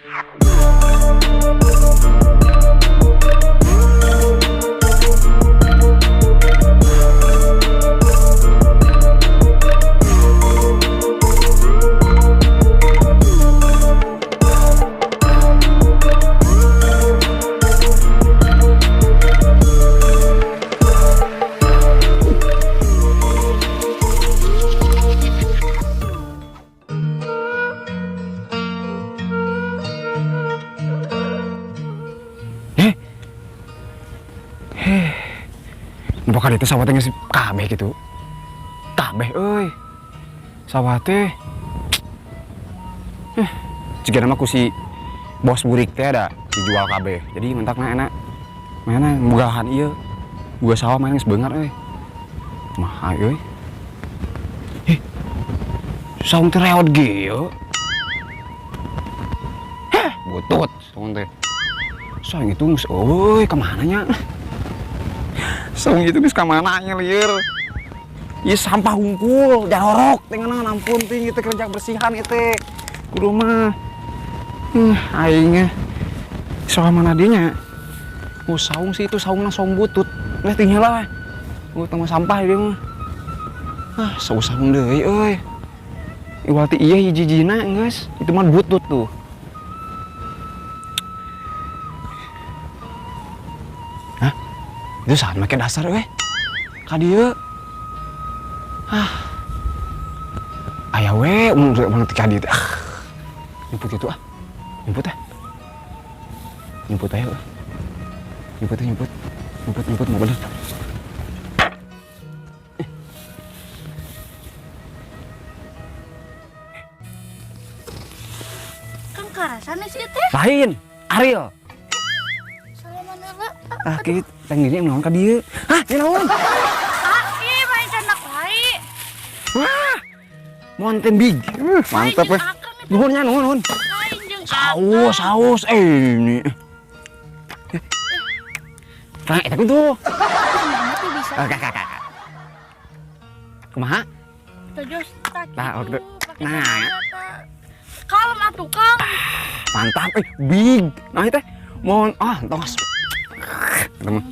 Eh. Heh. Bakal itu sawah teh geus kabeh gitu. Kabeh euy. Sawah teh. Eh, jigana mah ku si bos burik teh ada dijual kabeh. Jadi mentakna enak. Mana boga lahan ieu. Boga sawah mana geus beungar euy. Kumaha euy. Eh. Saung teh reot ge. Heh, butut saung teh. Saung itu geus euy ka mana nya? Saung itu geus ka mana nya lieur. Ieu sampah hungkul, jarorok teh ngeunah ampun ting itu kerja bersihan ieu teh. Kudu mah. Aing sawah mana dinya? Oh, saung sih itu saungna saung butut. Geus ting heula we. Oh, tong sampah ieu mah. Ah, saung saung deui euy. Iwal ti ieu hiji-hijina geus, itu mah butut tuh. Hah? Itu saat make dasar euy. Ka dieu. Ah. Aya we mun banget ka dieu teh. Ah. Nyumput itu ah. Nyumput ah. Nyumput aja. Nyumput nyumput. Nyumput nyumput mau bener. Kang karasan sih teh. Lain, Ariel. Salaman heula. Ah, kieu teh gini naon ka dieu? Hah, ieu naon? Ah, ieu main canak wae. Wah. Mountain big. Mantap Lain eh. jeung akang itu. Nuhun nya, nuhun, nuhun. Lain jeung Saus, akang. Saus eh ini. Nah, eta tuh. Kumaha tuh bisa? Oh, kakak, kakak. Kumaha? Tujuh tak Nah, gitu, waktu- pakai nah. kacamata. Kalem atuh, Kang. Mantap, eh big. Nah, itu mohon ah, tos. Itu mah.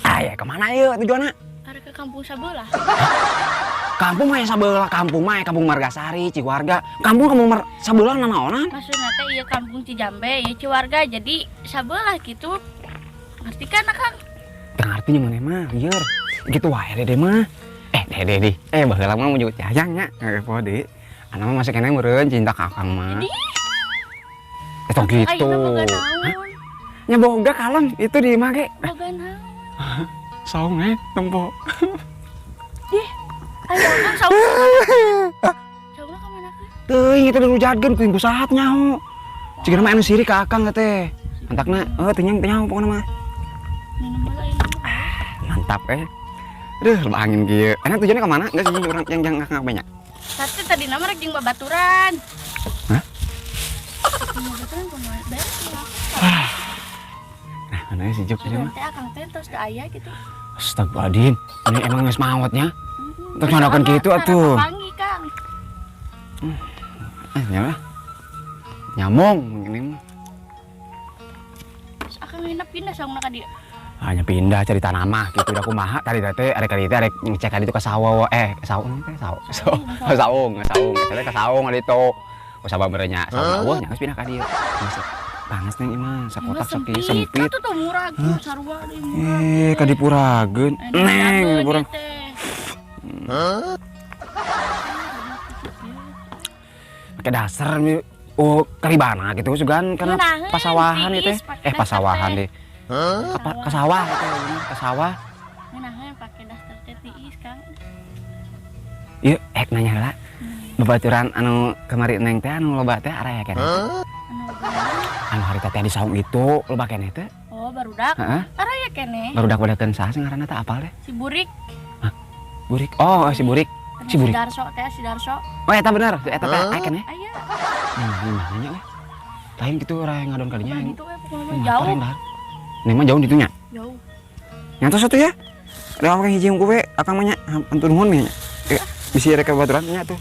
Ah, ya kemana yuk tujuannya? Ada ke kampung sabelah. Kampung mah ya sabelah, kampung mah ya kampung Margasari, Ciwarga. Kampung kampung Mar sabelah nanaonan? Maksudnya teh ieu kampung Cijambe, ieu Ciwarga, jadi sabelah gitu. Ngerti kan, Kang? Teu ngarti nya maneh mah, lieur. Gitu wae dede mah. Eh, dede di. Eh, baheula mah mun jayang nya. Eh, poho deui. Anak mah masih keneh meureun cinta ka akang mah. Jadi, Eh, tong gitu. Ayeuna boga naon? Nya boga kalem itu di imah ge. Boga naon? Saung eh tempo. Ih, ayo Kang saung. Saungna ka mana, Kang? Teuing itu dirujatkeun ku ku sahat nyaho. Cigana mah anu sirik ka akang teh. Mantakna oh teu nyang teu nyaho pokona mah. Minum heula ini. Mantap eh. Aduh, lebah angin kieu. Enak tujuannya ke mana? Enggak sih orang yang akang banyak. Tapi tadi nama rek jeung babaturan. Hah? Jeung babaturan kumaha? Beres ya. Nah, mana sih juk ini mah? Teh akang teh terus teu aya gitu. Astagfirullahaladzim. Ini emang geus maotnya. Terus ngadakan gitu atuh. Panggih, Kang. Eh, nyawa. Nyamong ini mah. Terus akang nginep pindah saungna ka dieu. Hanya pindah cari tanah gitu udah kumaha tadi teh arek kali teh arek ngecek ka ditu ka sawah eh ke saung teh saung saung saung teh ka saung ditu ku sabab nya saung eueuh nya geus pindah ka dieu. Geus panas neng imah sakotak sok ieu sempit. Itu tuh murah gitu, sarua deui murah. Eh ka dipurageun neng dipurag. Make dasar oh karibana gitu sugan karena Ngeunaheun, pasawahan itu tiis, pake eh dasar pasawahan teh. deh ke sawah gitu ke sawah. Ngeunaheun pake daster teh tiis, Kang. Yuk, ek nanya heula. Babaturan anu kemari neng teh anu loba teh araya keneh teh? Anu gimana? Anu harita teh di saung itu loba keneh teh? Oh, barudak. Heeh. Araya keneh. Barudak badakeun saha sih ngaranna teh apal teh? Si Burik. Burik. Oh, si Burik. Anu Si Burik. Si Darso teh, si Darso. Oh, eta bener, eta teh aya keneh. Aya. Nah, di mana nya euy? Lain gitu urang ngadon kadinya. Bukan gitu we pokoknya mah jauh. Neng mah jauh ditunya. Jauh. Nyantos atuh ya. Ada apa hiji hungkul we akang mah nya hampir nuhun nya. Eh, bisi rek babaturan nya tuh.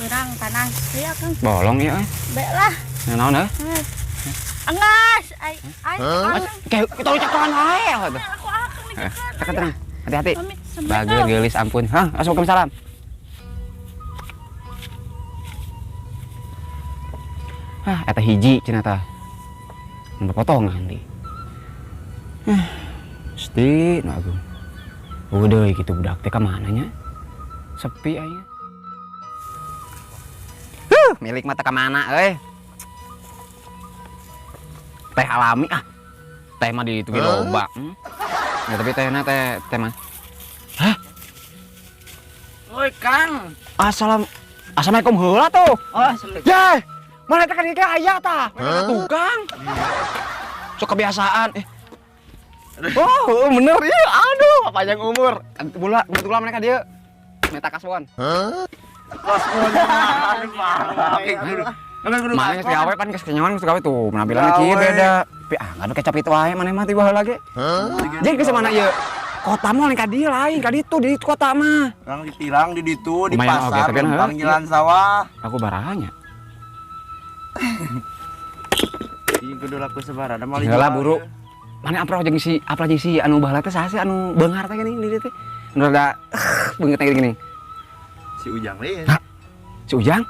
Berat. Tenang, panas. Iya, Kang. Bolong ieu euy. Baik lah. Naon euy? Engas, ai ai. Kayak kita cakan wae atuh. Aku akang nih. Cakan tenang. Hati-hati. Bager geulis ampun. Hah, assalamualaikum. Hah, eta hiji cenah tah. Mun potongan di. Mesti nu agung. Udah gitu budak teh ka mana nya? Sepi aing. Milik mata ka mana euy? Teh alami ah. Teh mah di itu ge loba. Ya tapi tehna teh teh mah. Hah? Oi, Kang. Assalamualaikum heula tuh. Oh, assalamualaikum. Yeh, mana teh kan ieu aya tah. Tukang. Sok kebiasaan. Oh, bener iya. Aduh, panjang umur. Kebetulan mereka dia minta kasbon. Kasbon. Mana geus gawe pan geus kenyawan geus gawe tuh, penampilannya kieu beda. Tapi ah, enggak kecap itu wae maneh mah tiba heula ge. Jadi geus mana ieu? Kota mah lain ka dieu lain, ka ditu di kota mah. Urang ditilang di ditu di pasar, lempang jalan sawah. Aku barahanya. Ieu kudu laku sabaraha mah. Heula buru. Mana aproh jeung si aplah jeung si anu baheula teh saha sih anu beunghar teh geuning di dieu teh. Anu rada beungeut teh geuning. Si Ujang lain. Si Ujang?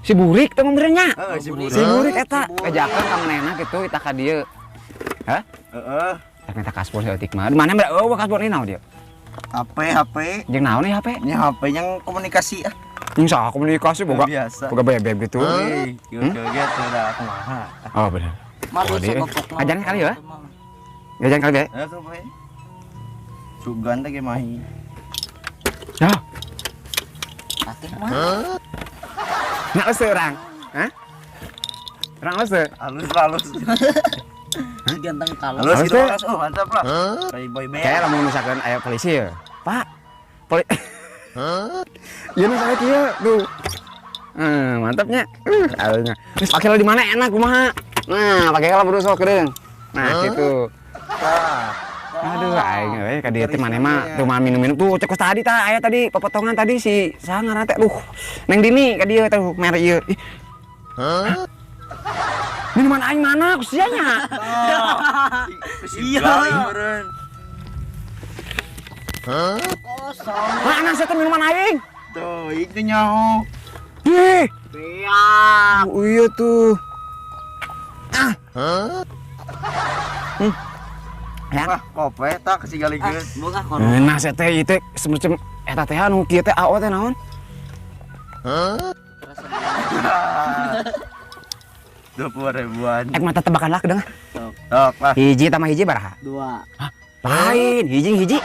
Si Burik teh meureun nya. Heeh, si Burik. Si Burik eta kejakeun ka manehna kitu itah ka dieu. Hah? Heeh. Tah minta kasbon saeutik mah. Di mana mah eueuh kasbon ieu naon dieu? HP, HP. Jeung naon ieu HP? Nya HP yang komunikasi ah. Jeung saha komunikasi boga? Biasa. Boga bebek gitu. Heuh, gitu dah kumaha. Oh, bener. Ajaran kali ya? Ajaran kali ya? Heeh, tuh bae. Sugan teh ge mahi. Ya. Sakit mah. Nak alus orang? Hah? Orang alus teu? Alus alus. Ganteng kalau. Alus gitu, oh mantap lah. Boy band. Kayak lamun misalkan aya polisi ya. Pak. Poli. Ieu nu saya kieu tuh. Mantapnya. Alusnya. Geus pake di mana enak kumaha? Nah, pake heula buru sok geudeung. Nah, gitu. Aduh, aing euy ka dieu teh maneh mah tuh mah minum-minum tuh cek tadi tah aya tadi popotongan tadi si saha ngaranna teh. Duh, Neng Dini ka dieu teh mere ieu. Ih. Hah? Minuman aing mana ku sia nya? Iya. Hah? Mana sia teh minuman aing? Tuh, ieu nyaho. Ih. Beak. Oh, iya tuh. Ah. Hah? Ya. Wah, kope tak kasih galigeun. Boga corona. Nah, saya teh ieu teh semacam eta teh anu kieu teh AO teh naon? Hah? 20 ribuan. Mata tebakan lah kedengar. Sok lah. Hiji tambah hiji baraha? 2. Hah? Lain, hiji hiji.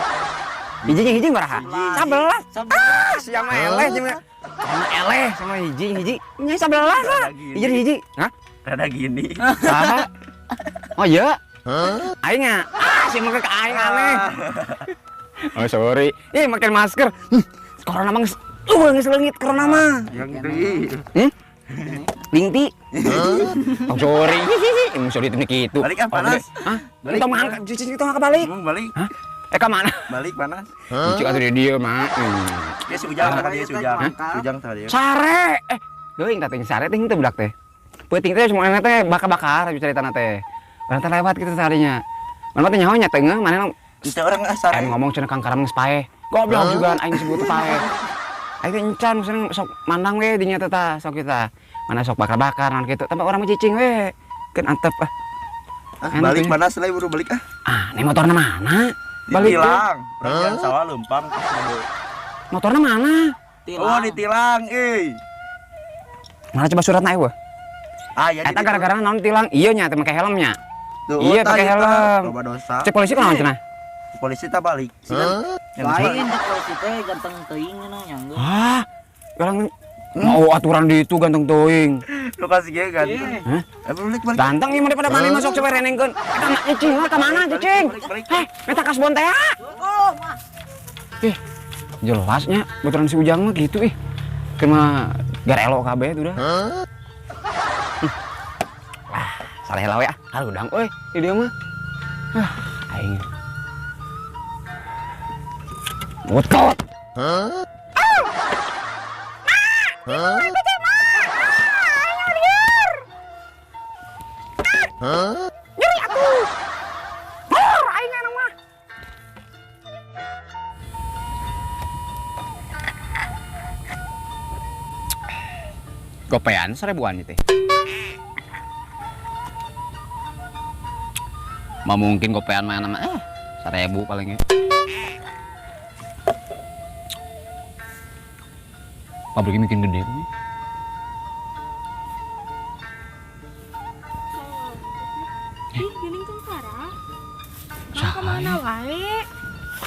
Hiji hiji baraha? 11. Ah, sia mah eleh jeung sama eleh sama hiji hiji. Nya 11 lah. Hiji hiji. Hah? Rada gini. Saha? Oh iya. Aing ah, si make ka aing aneh. Oh sorry. Ih, make masker. Corona mah geus geus leungit corona mah. Yang itu. Lingti. Oh sorry. Emang sorry itu kitu. Balik ah panas. Hah? Balik. Tong mangkat cicing tong balik. Emang balik. Hah? Ka mana? Balik panas. Cicing atuh di dieu mah. Dia si Ujang tadi si Ujang. Si Ujang tadi. Sare. Geuing tah teh sare teh teu budak teh. Peuting teh semuanya teh bakar-bakar caritana teh. Orang teh lewat gitu seharinya. Mana teh nyaho nya teh ngeuh mana Itu orang ah sare. Ngomong cenah Kang Karam geus paeh. Goblok juga aing sebut paeh. Aing teh encan seneng sok mandang we dinya teh tah sok kita. Mana sok bakar-bakar naon kitu. Tambah orang mah cicing we. Keun antep ah. Balik panas lah buru balik ah. Ah, nih motorna mana? Balik ditilang. Jalan sawah lempang. Motorna mana? Tilang. Oh, ditilang euy. Mana coba suratna eueuh? Ah, ya. Eta gara-gara naon tilang? Iya nya teh make helmnya. Tuh, iya pakai helm. Loba dosa. Cek polisi kunaon cenah? Polisi tak balik. Lain cek polisi teh ganteng teuing cenah nyanggeun. Hah? Orang mau aturan di itu ganteng teuing. Lu kasih ge ganteng. Hah? Balik balik. Ganteng ieu mah daripada maneh masuk coba renengkeun. Eta mah cicing lah ka mana cicing? Heh, eta kasbon teh. Ih, jelasnya baturan si Ujang mah gitu ih. Keun mah garelo kabeh tuh dah. Wah, salah heula we ah. Harudang euy di dieu mah. Ah, aing. Botol. Hah? Lieur. Nyeri atuh. Hor aing anu mah. Gopean 1000-an ieu teh. Mah mungkin gopean mah nama 1000 paling ya. Pabriknya bikin gede nih. Ih, geuning tong parah. Kang kamana wae?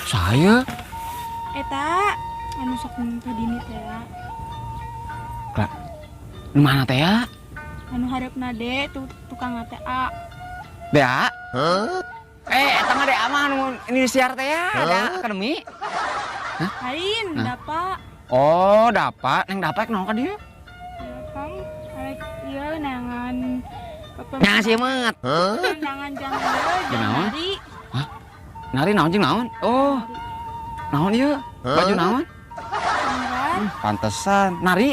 Saya? Eta anu sok tadi ini teh. Kak, nu mana teh ya? Anu hareup de tukang TA. DA? Hah? Eta mah DA mah anu ini siar teh ya, ada akademi. Hah? Lain, Dapa. Oh, Dapa, neng Dapa naon ka dieu? Ya, Kang, arek ieu neangan Nyangan sih emet. Neangan jang ieu, jang nari. Hah? Nari naon jeung naon? Oh. Naon ieu? Baju naon? Pantesan. Nari?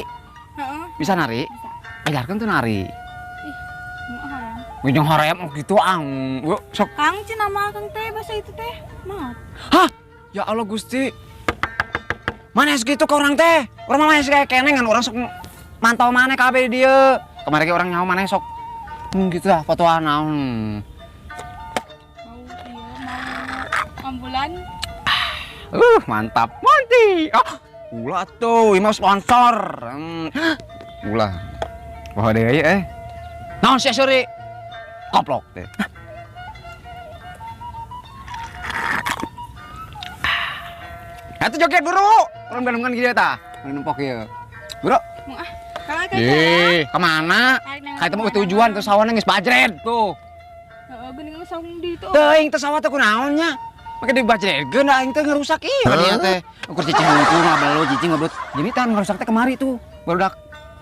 Heeh. Bisa nari? Bisa. Ajarkeun tuh nari. Ih, mau hoream. Ujung hoream gitu ang. Sok. Kang cenah mah Kang teh bahasa itu teh. Maaf. Hah? Ya Allah Gusti. Mana segitu ke orang teh? Orang mah kayak keneng kan orang sok mantau mana kabeh di dieu. Kemarin ge orang nyaho mana sok gitu lah fotoan naon. Mau ieu mau ambulan. Mantap. Monty. Ah, ulah tuh, ini mah sponsor. Ulah. Wah deui eh. Naon sia suri? Koplok teh. Atuh joget buru. Orang bandungan gitu tah. Orang nempok ieu. Buru. Mau ah. Kang Ih, kemana? Kayak temu tujuan terus sawana geus bajred tuh. Heeh, geuning saung di itu. Teuing teh sawah teh kunaon nya? Make dibajredkeun da aing teh ngerusak ieu ka dieu teh. Ukur cicing hungkul ngabelo cicing ngobrol. Jadi tah ngerusak teh kemari tuh. Barudak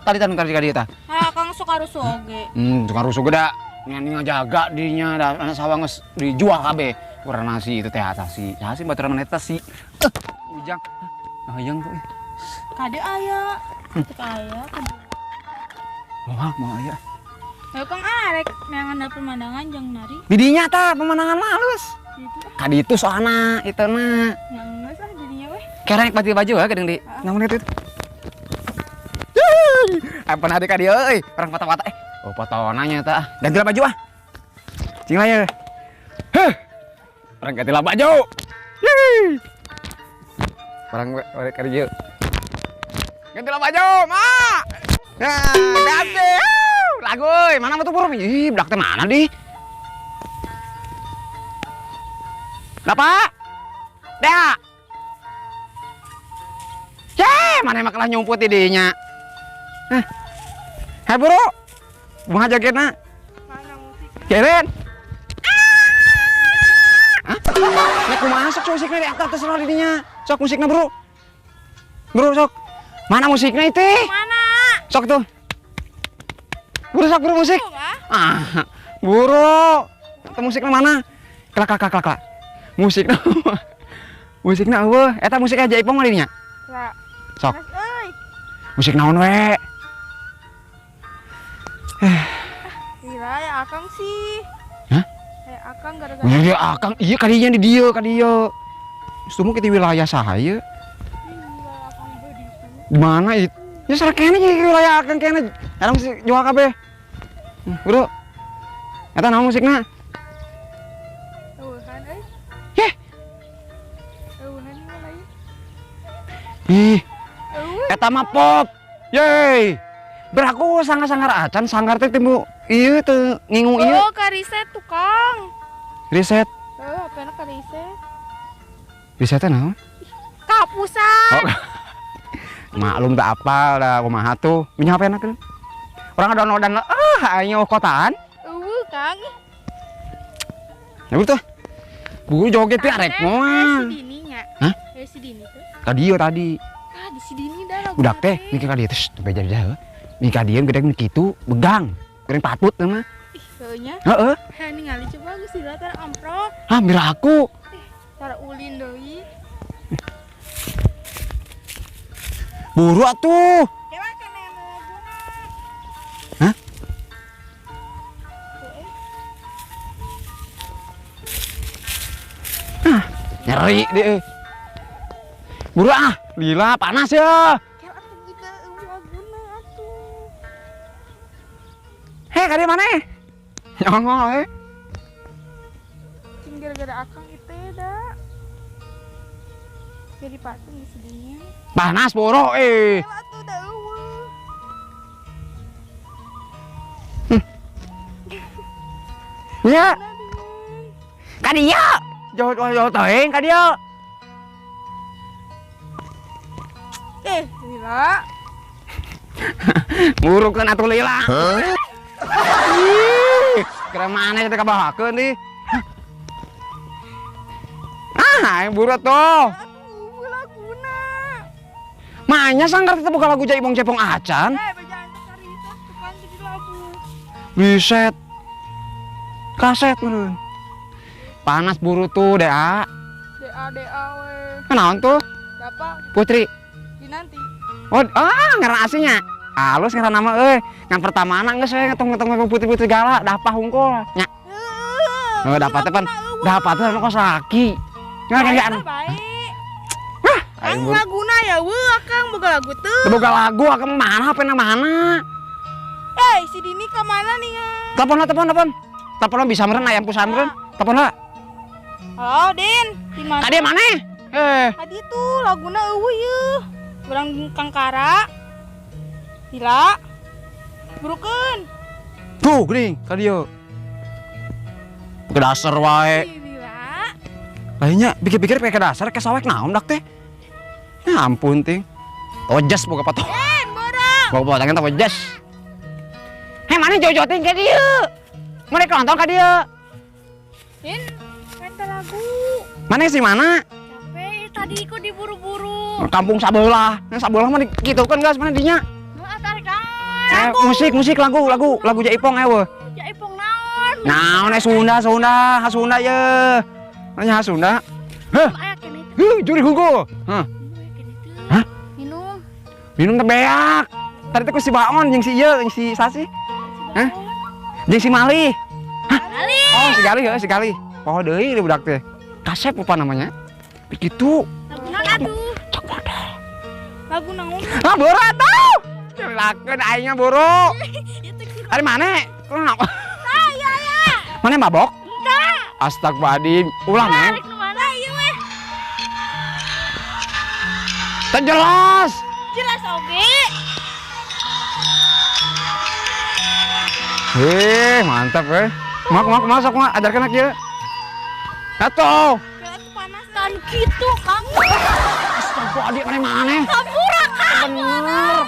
tadi tah ka dieu tah. Ha, Kang suka rusuh oge. Suka rusuh ge da. Ngan ngajaga dinya da anak sawah geus dijual kabeh. Kurang nasi itu teh atasi. Saha sih baturan maneh teh si. Ujang. Hayang tuh. Kade aya. Teu aya. Moal aya. Ayo Kang arek neangan pemandangan jeung nari. Di dinya tah pemandangan mah halus. Kadi itu soalna itu na. Yang geus ah didinya weh. Kerek baju baju ha geuning di. Naon itu? Apa nadi ka dieu euy, orang foto-foto Oh fotona nya eta ah. Gantilah baju ah. Cing lah ya. Heh. Orang gantilah baju. Yeay. Orang balik ka dieu. Gantilah baju, Ma. Nah, ganti. Lagu euy, mana mah tuh buru? Ih, budak teh mana di? Bapak? Dea. Ceh, mana emang kalah nyumput di dinya. Hah. Hai buru. Bunga jogetna. Mana musiknya? Keren. Hah? Nek kumaha sok musikna di atas terserah di dinya. Sok musikna, Bro. Bro, sok. Mana musiknya itu? Mana? Sok tuh. Buru sok buru musik. Ah, buru. Itu musiknya mana? Klak klak klak klak. Musikna. Musikna eueuh. Eta musik aja ipong mah dinya. Sok. Musik naon we? Gila ya Akang sih. Hah? Ya Akang gara-gara. Iya Akang, iya kadinya di dieu, ka dieu. Geus tumuh kita wilayah saha ieu? Di mana itu? Ya salah kene jadi wilayah Akang kene. Eta musik jual kabeh. Bro. Eta naon musikna? Eueuhan euy. Yeh. Eueuhan lain. Ih. Eta mah pop. Yeay. Beraku sanggar-sanggar acan, sanggar teh timu ieu teu ngingu ieu. Oh, ka riset tukang. Riset. Heuh, apana ka riset? Risetnya naon? Kapusan. Oh. Maklum tak apal dah kumaha tuh. Minyak apa enak kan? Orang downloadan ah aing kotaan. Eueuh, Kang. Ya betul. Buru joget teh arek moal. Si Dini nya. Hah? Si Dini tuh. Tadi yo tadi. Ah, di si Dini dah lagu. Budak teh mikir ka dieu teh beja beja. Mikir ka dieu gede kitu begang. Geuring patut teh mah. Ih, heuh nya. Heeh. Heh ningali coba geus sila tara amprok. Ah, mira aku. Tara ulin deui. Buru atuh. Kewa kene. Nyeri deh. Buru ah, lila panas ya. Hei, kadi mana? Nyongol eh. Cing gara-gara akang itu dah. Jadi patung di sedihnya. Panas boro eh. Ya. Kadieu. Jauh-jauh teuing kadieu. Eh, lila. Burukeun atuh lila. Kira mana teh kabahakeun di. Ah, yang buru atuh. Laguna. Manya sanggar teh buka lagu Jaipong Cepong acan. Eh, bejaan teh carita tukang jadi lagu. Buset. Kaset meureun. Panas buru tuh DA. DA DA we. Kenaon tuh? Siapa? Putri. Dinanti. Oh, ngaran aslinya. Halus ngaran nama euy. Ngan pertamana geus we ngetong-ngetong putri-putri gala, dapah hungkul nya. Heuh, dapat teh pan. Dapat teh kos laki. Ngan kayak anu. Baik. Kang laguna ya weuh akang boga lagu teu. Boga lagu akang mana HP na mana? Eh, si Dini ka mana nih ya? Telepon lah, telepon, telepon. Telepon bisa meureun ayam pusahan meureun. Telepon lah. Halo, Din. Di mana? Kadi mana? Eh. Tadi tuh laguna eueuh yeuh. Urang Kangkara. Gila. Burukeun. Tuh, geuning ka dieu. Ke dasar wae. Gila. Lainnya pikir-pikir pakai ke dasar ke sawek naon dak teh. Ya ampun ting. Tojas boga patoh. Eh, borong. Boga potongin tojas. Hei, mana jauh-jauh ting ka dieu? Mana nonton ka dieu? Din, minta lagu. Mana sih mana? Capek tadi ikut diburu-buru. Kampung sabelah. Yang sabelah mah dikitukeun guys, mana dinya? Musik, musik lagu, lagu, lagu Jaipong eueuh. Jaipong naon? Naon Sunda, Sunda, Sunda ye. Nanya Sunda. Heh. Heuh, juri hungkul. Hah. Hah? Minum. Minum teh beak. Tadi teh ku si Baon jeung si ieu, jeung si Sasi. Hah? Jeung si Mali. Hah? Oh, si Gali heuh, si Gali. Poho deui budak teh. Kasep apa namanya? Begitu. Lagu naon atuh? Cok modal. Lagu naon? Ah, berat tuh. Celakeun aingnya boro. Ari mana? Kunaon? Ah, iya ya. Mana mabok? Enggak. Astagfirullahaladzim. Ulah, Neng. Tarik nu mana ieu weh? Teu jelas. Jelas oge. Heh, mantap eh. Mak, mak, masuk mak, ajarkan kieu. Atuh. Panas kan kitu, Kang. Astagfirullahaladzim, mana mana? Hampura, Kang. Bener.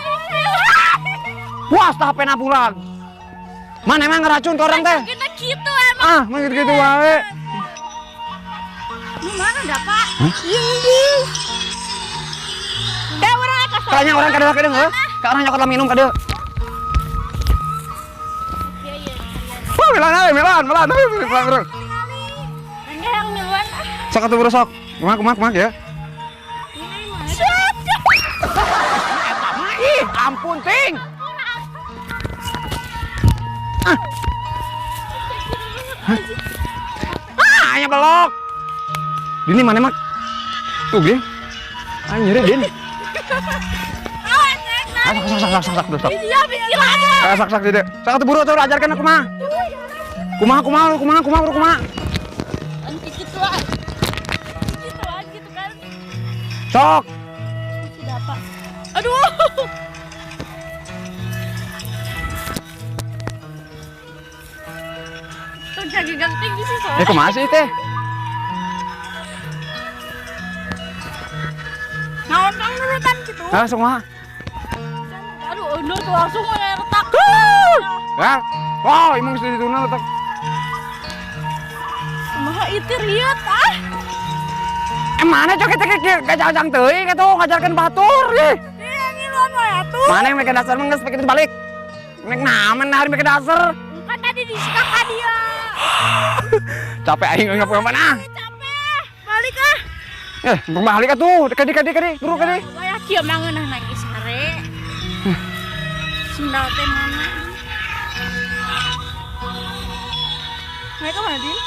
Puas tah HP-na pulang. Mana emang ngeracun ke orang teh? Kita gitu emang. Ah, mah gitu-gitu wae. Nu mana dah, Pak? Iya. Dah urang ka Tanya orang kadeu kadeu heuh. Ka orang nyokot minum kadeu. Wah, milan euy, milan, milan, milan, bro. Enggak yang miluan ah. Sok atuh bro sok. Kumaha kumaha kumaha ya. Eta mah ih, ampun ting. Ah, nya belok. Dini mana mak? Tuh ge. Ah nyeri Din. Ah, sok sok sok sok sok sok. Iya, lagi. Ah, sok sok tidak. Sok atuh buru atuh ajarkan aku mah. Kumaha kumaha kumaha kumaha buru kumaha. Gitu ah. Gitu ah gitu kan. Sok. Sudah Pak. Aduh. Tuh jaga tinggi sih soalnya. Eh kumaha sih teh? Naon kang nurutan kitu? Ah, sok kumaha? Aduh, aduh tuh langsung retak. Ya. Wow, emang geus dituna retak. Kumaha itu riut ah. Eh mana cok kita gajang teuing atuh ngajarkeun batur ih. Iya, ngiluan wae atuh. Mana yang make dasar mah geus make balik. Nek naon hari make dasar. Kan tadi di ka dia. Capek aing ngapa-ngapa ah. Capek. Balik ah. Eh, balik atuh. Kadi kadi kadi, buru kadi. Wah, kieu mah ngeunah nangis sare. Sendal teh mana? Mereka mana, Din?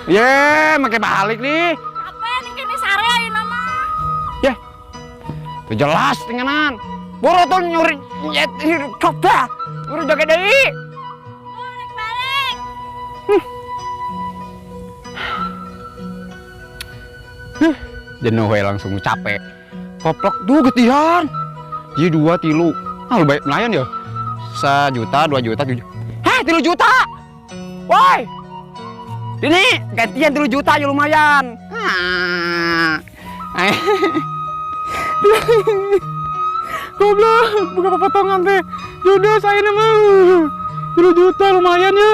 Ye, make balik nih. Apa nih kene sare ayeuna mah. Ye. Tuh jelas tinganan. Boro tuh nyuri nyet coba. Buru joget deui. Balik balik. Jenuh we langsung capek. Koplok duh getihan. Ji 2 3. Ah lu baik nelayan ya. 1 juta, 2 juta, 7. Heh, 3 juta. Woi. Ini gantian 3 juta ya lumayan. Ah. Goblok, buka potongan teh. Jodoh saya nama. 3 juta lumayan ya.